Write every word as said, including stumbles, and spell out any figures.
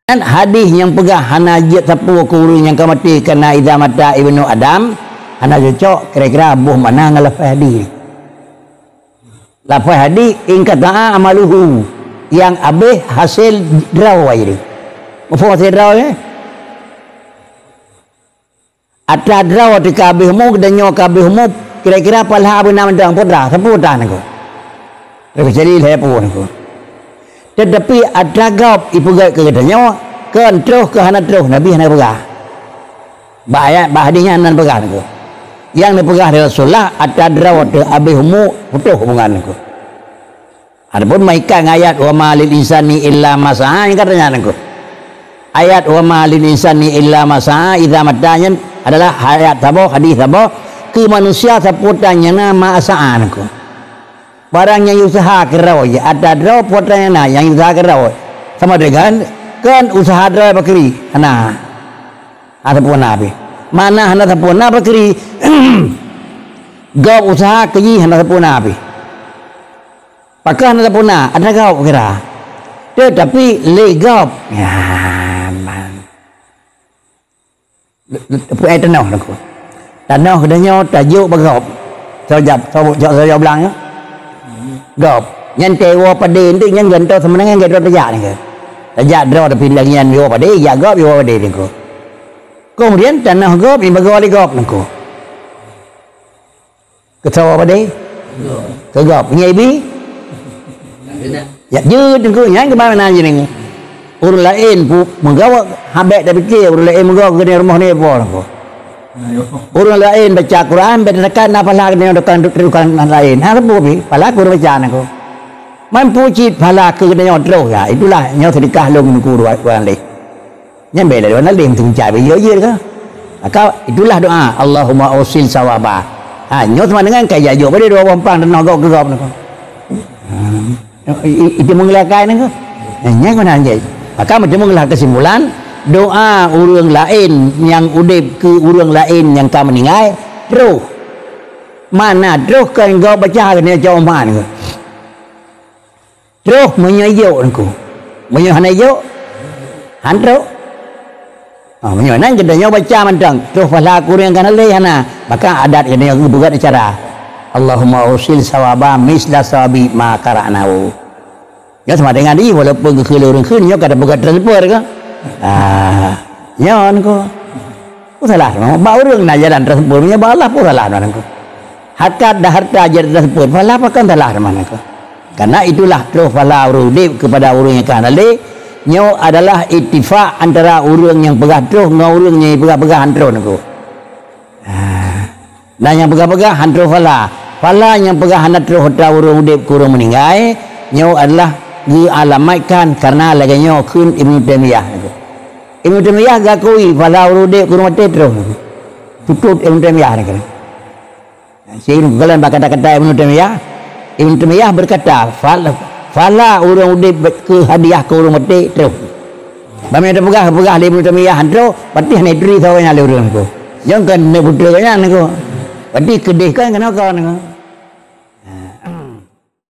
Dan hadis nyang peugah hana jeuet sapeue keu ureuëng nyang ka maté karena idza mata ibnu Adam, hana cocok, kira-kira boh makna ngon lafaz hadis. Lafaz hadis, "Inqata'a amaluhu," nyang abéh hasil droe jih. Muphom hasil droe, eh? Atra droe teuka abéh umu, geutanyoe ka abéh umu, kira-kira pahala beuna mantong, peue atra, sapeue atra nangko. Teukecuali lhée peue nangko. Tetapi atra gob ipeugét keu geutanyoe, kon troh keu hana troh, Nabi hana peugah. Bak ayat, bak hadis nyan hana peugah nangko. Nyang neupeugah lé Rasulullah, atra droe teuh abéh umu, putôh hubungan nangko. Adapun meuikat ngon ayat, "Wa ma lil insani illa ma sa'a," nyan ka tanya nangko. Ayat, "Wa ma lil insani illa ma sa'a," idza mata nyan adalah ayat saboh, hadis saboh, keu manusia sapeue nyang na ma sa'a nangko. Barang nyang usaha keurawa, atra droe peue nyang na, nyang usaha keurawa. Sama dengan, kon usaha droe bakri, hana. Hana sapeue na pih. Mana hana sapeue na bakri, gob usaha keu jih hana sapeue na pih. Pakon hana sapeue na, atra gob kira. Tetapi lé gob. Ya, man. Peue ai tanoh nangko. Tanoh geutanyoe tajok bak gob. Soe jak, soe, soe, soe jak blang nyoe. Gob. Nyan teuwoe padé, nyan gantoe seumeunang nyan gadôh tajak nangko. Tajak droe tapi lagèe nyan woe padé, jak gob, woe padé nangko. Kemudian tanoh gob, ibagoe lé gob nangko. Keu saboh padé? Keu gob. Nyan ibi? Jak jeuet nangko, nyan keuban meunan jih nangko. Ureuëng laén pu-, meugob, habék tapiké, ureuëng laén meugob keu rumoh ni po nangko. Ureuëng laén baca Quran, bèk tasakat na pahala keu nyoe tukang, tukang laén. Ha, sapeue pih, pahala keu ureuëng baca nangko. Mampu cit pahala keu geutanyoe troh, ya, itulah nyoe seudeukah lôn keu ureuëng laén. Nyan bèk lé ureuëng laén teuncai bèk jeuet ka. Maka itulah doa, "Allahumma ausil sawaba." Ha, nyoe sama dengan ka jajok bak dua boh pang tanoh gob keu gob nangko. Ha, i-, i-, itu mengelakkan nangko. Nyan keunan jih. Maka meuteumeulah kesimpulan, doa ureuëng laén nyang udeb keu ureuëng laén nyang ka meuninggai, troh. Mana troh kon gob baca keunan cuma nangko. Troh meunyoe ijok nangko. Meunyoe hana ijok, han troh. Ha, meunyoe nan geutanyoe baca mantong, troh pahala keu ureuëng nyang ka na lé hana, maka adat geutanyoe geupeugét acara. Allahumma usil sawaba misla sawabi ma qara'nahu. Nyoe sama dengan di, walaupun geukheun lé ureuëng kheun, nyoe ka tapeugét transfer ka. Ah, nyoe nangko. Peue salah teuma? Bak ureuëng na jalan tersebut, meunyoe bak Allah peue salah teuma nangko? Harkat dan harta jadi tersebut, pahala pakon salah teuma nangko? Karena itulah troh pahala ureuëng udeb kepada ureuëng nyang ka hana lé, nyoe adalah ittifak antara ureuëng nyang peugah troh ngon ureuëng nyang peugah-peugah han troh nangko. Ah, dan nyang peugah-peugah han troh pahala. Pahala nyang peugah hana troh atra ureuëng udeb keu ureuëng meuninggai, nyoe adalah geualamatkan karena lagée nyoe kheun Ibnu Taimiyah nangko. Ibnu Taimiyah geukui pahala ureuëng udeb keu ureuëng maté troh. Tutup Ibnu Taimiyah nangko. Sehingga bak kata-kata Ibnu Taimiyah, Ibnu Taimiyah berkata, "Fal-, pahala ureuëng udeb keu hadiah keu ureuëng maté troh." Bak meunyoe tapeugah, peugah lé Ibnu Taimiyah han troh, berarti hana turi sawa nyan lé ureuëng nangko. Nyang kan nek putra nyan nangko. Berarti keudeh kan keunoe kon nangko.